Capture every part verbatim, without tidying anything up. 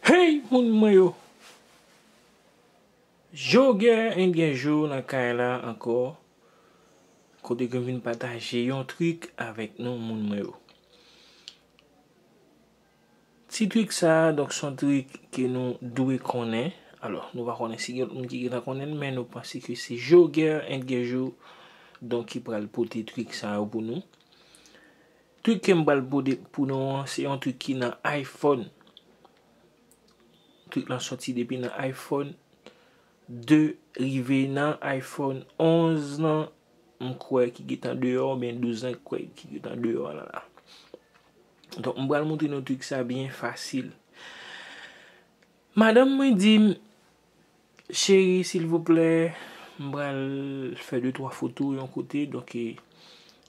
Hey, moun mwen yo! Jogè and Gèjou nan kay la ankò, kote ke m vin pataje yon trik avèk nou, moun mwen yo. Ti trik sa a, donk, se yon trik ke nou dwe konnen. Alò, nou pa konnen si gen lòt moun ki gentan konnen l, men nou panse ke se Jogè and Gèjou, donk, ki pral pote trik sa yo pou nou. Trik ke m pral pote pou nou an, se yon trik ki nan iPhone. Trik lan sòti depi nan iPhone de rive nan iPhone onz lan, m kwè ki gentan deyò, oubyen douz lan, m kwè ki gentan deyò la la. Donk, m pral montre nou trik sa byen fasil. Madanm mwen di m, "Cheri, silvouplè, m pral fè de twa foto yon kote, donk, e,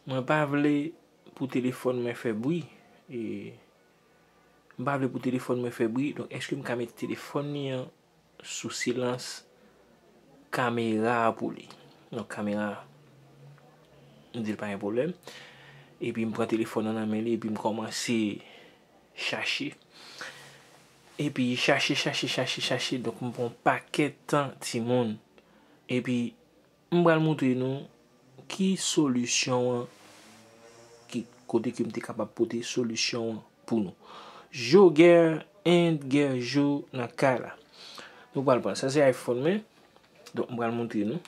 mwen pa vle pou telefòn mwen fè bri. E, m pa vle pou telefòn mwen fè bri, donk, èske m ka mete telefòn li an sou silans kamera a pou li?" Donk, kamera, m di l pa gen pwoblèm. Epi m pran telefòn nan nan men li, epi m kòmanse chache. Epi chache, chache, chache, chache. Donk, m pran yon pakèt tan, timoun. Epi, m pral montre nou ki solisyon an, ki kote ke m te kapab pote solisyon an pou nou. Jogè and Gèjou nan kay la. Nou pral pran. Sa se iPhone mwen. Donk, m pral montre nou.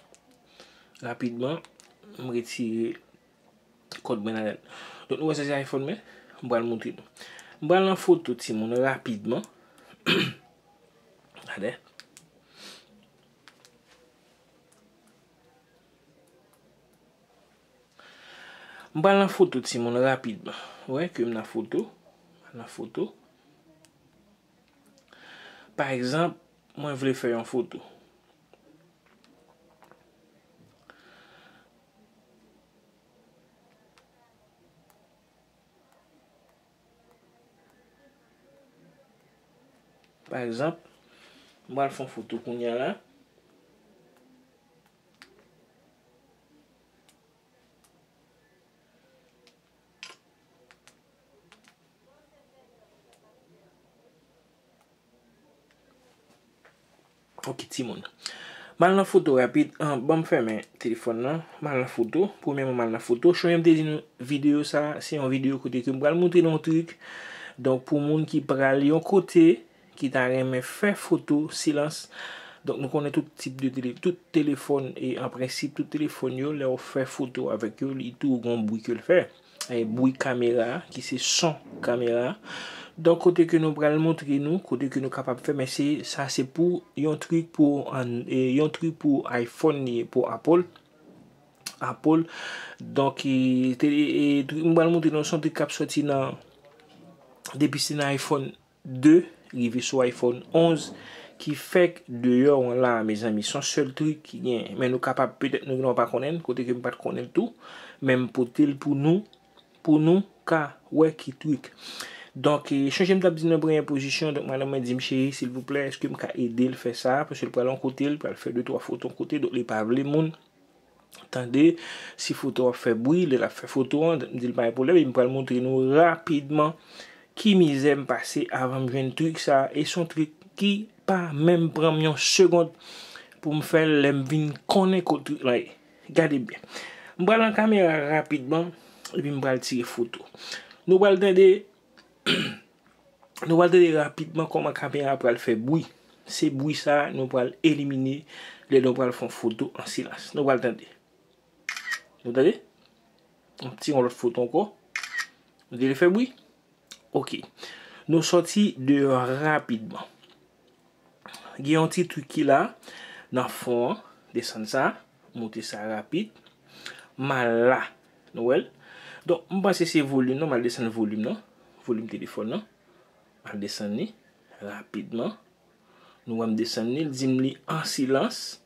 Rapidman, m retire kòd mwen ladan l. Donk, nou wè sa se iPhone mwen. M pral montre nou. M pral nan foto, timoun, rapidman. Gade. M pral nan foto, timoun, rapidman. Ou wè ke m nan foto. M nan foto. Pa egzanp, mwen vle fè yon foto. Pa egzanp, m pral fè yon foto kounye a la. Ok, timoun. M al nan foto rapid. An, ban m fèmen telefòn nan. M al nan foto. Premyèman, m al nan foto. Chonje m te di nou, videyo sa a, se yon videyo kote ke m pral montre nou yon trik. Donk, pou moun ki pral yon kote, ki ta renmen fè foto silans. Donk, nou konnen tout tip de tele-, tout telefòn, e an prensip, tout telefòn yo, lè w fè foto avèk yo, li tou gon bri ke l fè. E bri kamera, ki se son kamera. Donk, kote ke nou pral montre nou, kote ke nou kapab fè, men se, sa se pou yon trik pou an-, e yon trik pou iPhone li ye, pou Apple. Apple. Donk, e, te, e, trik, m pral montre nou, se yon trik k ap sòti nan, depi se nan iPhone de rive sou iPhone onz, ki fèk deyò an la, mezanmi. Se yon sèl trik ki gen. Men nou kapab, petèt nou genlè pa konnen l, kote ke m pa t konnen l tou. Men m pote l pou nou, pou nou ka wè ki trik. Donk, e, chonje m t ap di nan premyè pozisyon, donk, madanm mwen di m, "Cheri, silvouplè, èske m ka ede l fè sa?" Paske l pral yon kote, l pral fè de twa foto yon kote, donk, li pa vle moun tande si foto ap fè bri, lè l ap fè foto an, m di l pa gen pwoblèm, e m pral montre nou rapidman ki mizè m pase avan m jwenn trik sa a, e se yon trik ki pa menm pran m yon segond pou m fè l lè m vin konnen kot trik lan ye. Gade byen. M pral nan kamera rapidman, epi m pral tire foto. Nou pral tande Nou pral tande rapidman kòman kamera a pral fè bri. Se bri sa a nou pral elimine lè nou pral fè yon foto an silans. Nou pral tande. Nou tande? Yon ti yon lòt foto ankò. Nou tande l fè bri? Ok. Nou sòti deyò rapidman. Gen yon ti trik ki la, nan fon an, desann sa, moute sa rapid. M al la, nou wè l? Donk, m panse se volim nan, m al desann volim nan, volim telefòn nan. M al desann li rapidman. Nou wè m desann li, l di m li an silans.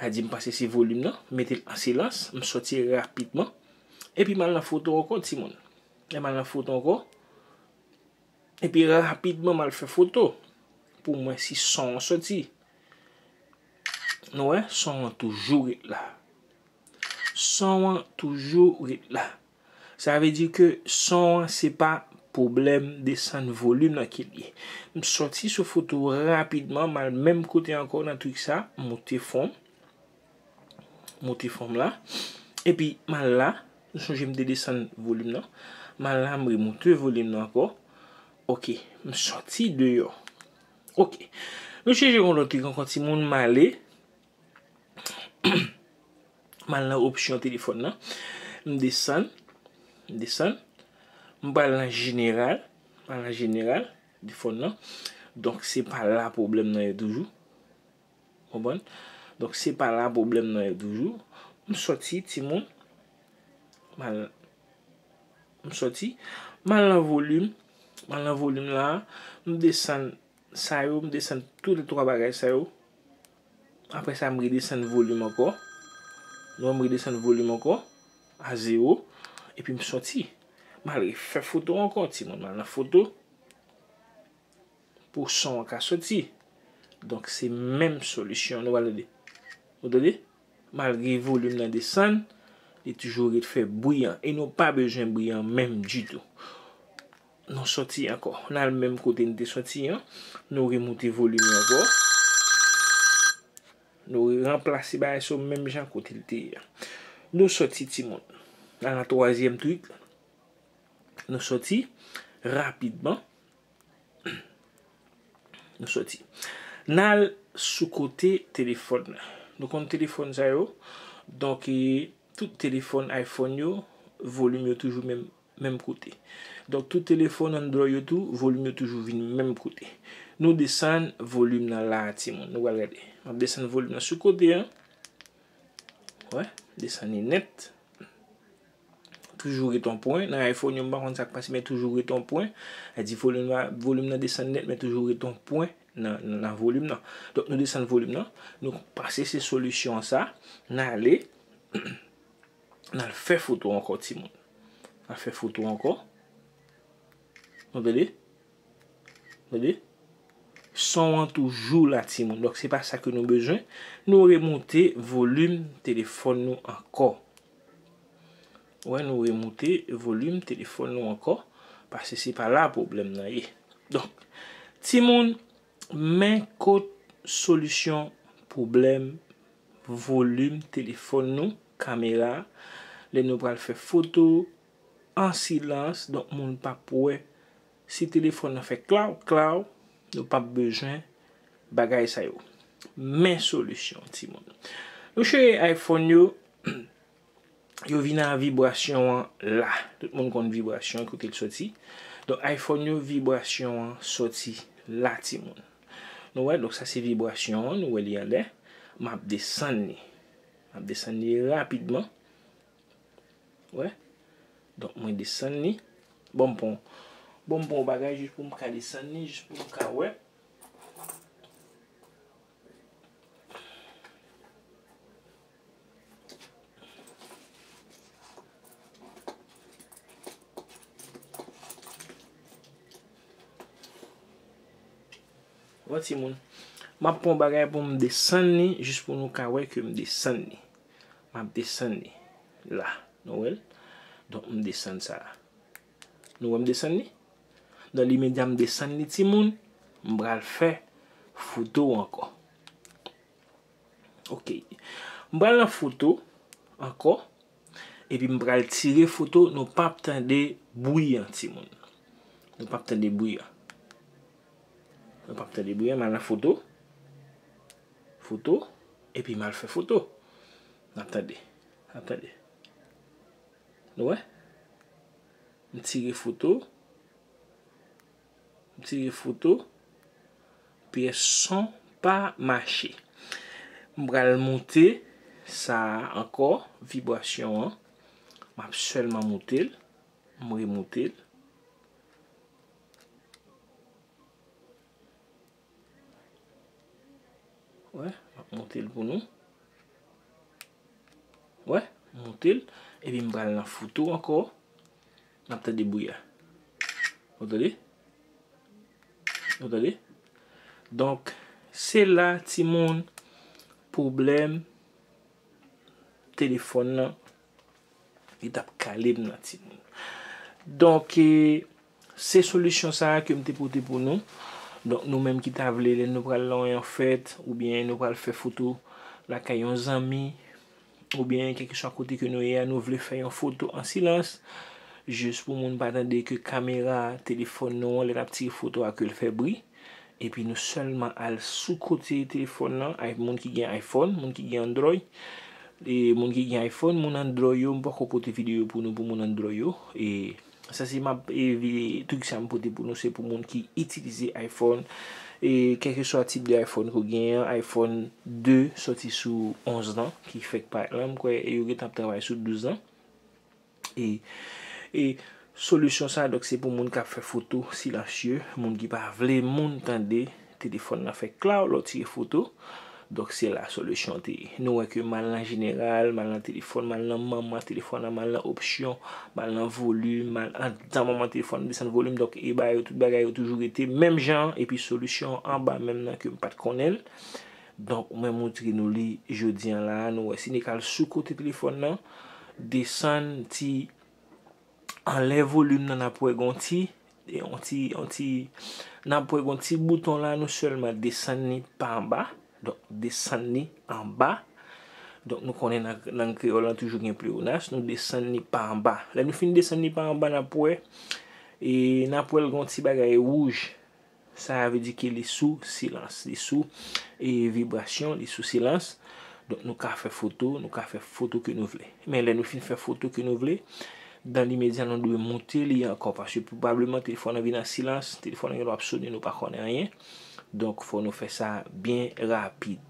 A di m panse se volim nan, m mete l an silans, m sòti rapidman. Epi m al nan foto ankò, timoun. Lè m al nan foto ankò, epi rapidman, m al fè foto pou m wè si son an sòti. Nou wè, son an toujou ret la. Son an toujou ret la. Sa vle di ke son an se pa pwoblèm desann volim nan ki l ye. M sòti sou foto rapidman, m al menm kote ankò nan trik sa, m moute fon, moute fon la. Epi m al la, nou sonje m te desann volim nan. M al la, m remoute volim nan ankò. Oke, m sòti deyò. Oke. Nou chèche yon lòt trik ankò, timoun, m ale. M al nan opsyon telefòn nan. M desann. M desann. M pral nan jeneral. M al nan jeneral telefòn nan. Donk, se pa la pwoblèm nan ye toujou. Konprann? Donk, se pa la pwoblèm nan ye toujou. M sòti, timoun. M al, m sòti. M al nan volim. M al nan volim la. M desann sa yo, m desann tout lè twa bagay sa yo. Apre sa, m redesann volim ankò. Nou wè, m redesann volim ankò a zewo. Epi m sòti. M al refè foto ankò, timoun. M al nan foto. Pou son an ka sòti. Donk, se menm solisyon. Nou pral tande. Ou tande? Malgre volim nan desann, li toujou ret fè bri an. E nou pa bezwen bri an menm ditou. Nou sòti ankò. Nou al menm kote n te sòti an. Nou remoute volim nan ankò. Nou ranplase bagay sa yo menm jan kote l te ye a. Nou sòti, timoun. Al nan twazyèm trik. Nou sòti rapidman. Nou sòti. N al sou kote telefòn nan. Nou konn telefòn sa yo. Donk, e, tout telefòn iPhone yo, volim yo toujou menm, menm kote. Donk, tout telefòn Android yo tou, volim yo toujou vin menm kote. Nou desann volim nan la a, timoun. Nou pral gade. M ap desann volim nan sou kote an. Wè, desann li nèt. Toujou ret yon pwen. Nan iPhone yo, m pa konn sa k pase, men toujou ret yon pwen. Sa di volim nan, volim nan desann nèt, men toujou ret yon pwen nan, nan, nan volim nan. Donk, nou desann volim nan. Nou pase se solisyon sa. N ale. N al fè foto ankò, timoun. N al fè foto ankò. Nou tande? Tande? Son an toujou la, timoun. Donk, se pa sa ke nou bezwen. Nou remoute volim telefòn nou ankò. Wè, nou remoute volim telefòn nou ankò, paske se pa la pwoblèm nan ye. Donk, timoun, men kot solisyon pwoblèm volim telefòn nou, kamera, lè nou pral fè foto an silans, donk moun p ap wè. Si telefòn nan fè klaw, klaw, nou p ap bezwen bagay sa yo. Men solisyon, timoun. Nou cheri iPhone yo, yo vin a vibrasyon an la. Tout moun konn vibrasyon an kote l soti. Donk iPhone yo, vibrasyon an soti la, timoun. Nou wè, donk sa se vibrasyon an, nou wè li anlè. M ap desann li. M ap desann li rapidman. Wè. Donk mwen desann li. Bon, m pran, bon, m pran yon bagay jis pou m ka desann li, jis pou m ka wè. Wè timoun. M ap pran bagay pou m desann li, jis pou nou ka wè ke m desann li. M ap desann li. La. Nou wè l? Donk, m desann sa a. Nou wè m desann li? Nan limedya, m desann li, timoun. M pral fè foto ankò. Oke. M pral nan foto ankò. Epi m pral tire foto. Nou p ap tande bwi an, timoun. Nou p ap tande bwi an. Nou p ap tande bwi an. M al nan foto. Foto. Epi m al fè foto. N ap tande. N ap tande. Nou wè? M tire foto. M tire foto. Pyès son pa mache. M pral moute sa a ankò, vibrasyon an. M ap sèlman moute l. M remoute l. Wè, m ap moute l pou nou. Wè, moute l. Epi m pral nan foto ankò. N ap tande bwi a. Ou tande? Ou tande? Donk, se la, timoun, pwoblèm telefòn nan. Li t ap kale m nan, timoun. Donk, e, Se solisyon sa a ke m te pote pou nou. Donk, nou menm ki ta vle, lè nou pral nan yon fèt, oubyen nou pral fè foto lakay yon zanmi, oubyen kèlkeswa kote ke nou ye a, nou vle fè yon foto an silans, jis pou moun pa tande ke kamera telefòn nou an, lè n ap tire foto a, ke l fè bri. Epi nou sèlman al sou kote telefòn nan, ay, moun ki gen iPhone, moun ki gen Android, e moun ki gen iPhone, moun Android yo, m poko pote videyo pou nou pou moun Android yo. E sa se m ap, e, vi-, trik sa m pote pou nou, se pou moun ki itilize iPhone. E kèlkeswa tip de iPhone ke w genyen, iPhone de soti sou onz lan, ki fèk parèt lan, m kwè yo gentan ap travay sou douz lan. E, e solisyon sa, donk, se pou moun k ap fè foto silansye, moun ki pa vle moun tande telefòn nan fè klaw lè w tire foto. Donk, se la solisyon te ye. Nou wè ke m al nan jeneral, m al nan telefòn, m al nan manman telefòn nan, m al nan opsyon, m al nan volim, m al andan manman telefòn, m desann volim. Donk, e bagay yo, tout bagay yo toujou rete menm jan, epi solisyon anba menm nan ke m pa t konnen l. Donk, mwen montre nou li jodi an la, nou wè, si nou ka al sou kote telefòn nan, desann ti anlè volim nan, n ap wè gon ti, yon ti, yon ti, n ap wè gon ti bouton la, nou sèlman desann li pa anba. Donk, desann li anba. Donk, nou konnen nan, nan kreyòl lan toujou gen pleyonas, nou desann li pa anba. Lè nou fin desann li pa anba, n ap wè, e n ap wè l gon ti bagay wouj. Sa vle di ke li sou silans, li sou, e, vibrasyon, li sou silans. Donk, nou ka fè foto, nou ka fè foto ke nou vle. Men lè nou fin fè foto ke nou vle, dan limedya, nou dwe moute li ankò, paske pwobableman telefòn nan vin an silans, telefòn nan gen dwa ap sonnen, nou pa konnen anyen. Donk, fò nou fè sa byen rapid.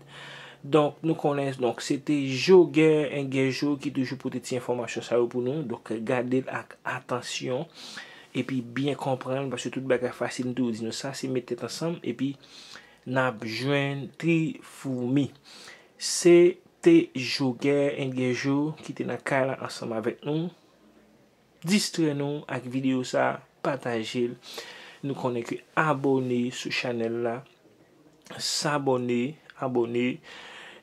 Donk, nou konnen, donk, se te Jogè Engejo ki toujou pote ti enfòmasyon sa yo pou nou. Donk, gade l ak atansyon, epi byen konprann, paske tout bagay fasil, m toujou di nou sa, se met tèt ansanm, epi n ap jwenn Trifoumi. Se te Jogè Engejo ki te nan kay la ansanm avèk nou. Distrè nou ak videyo sa, pataje l. Nou konnen ke abòne sou chanèl la, sabòne, abòne,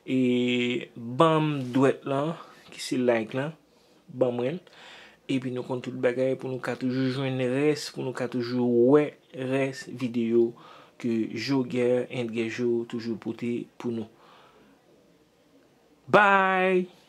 e ban m dwèt lan, ki se like lan, ban mwen l. Epi nou konn tout bagay pou nou ka toujou jwenn rès, pou nou ka toujou wè rès videyo ke Jogè Engejo toujou pote pou nou. Bye!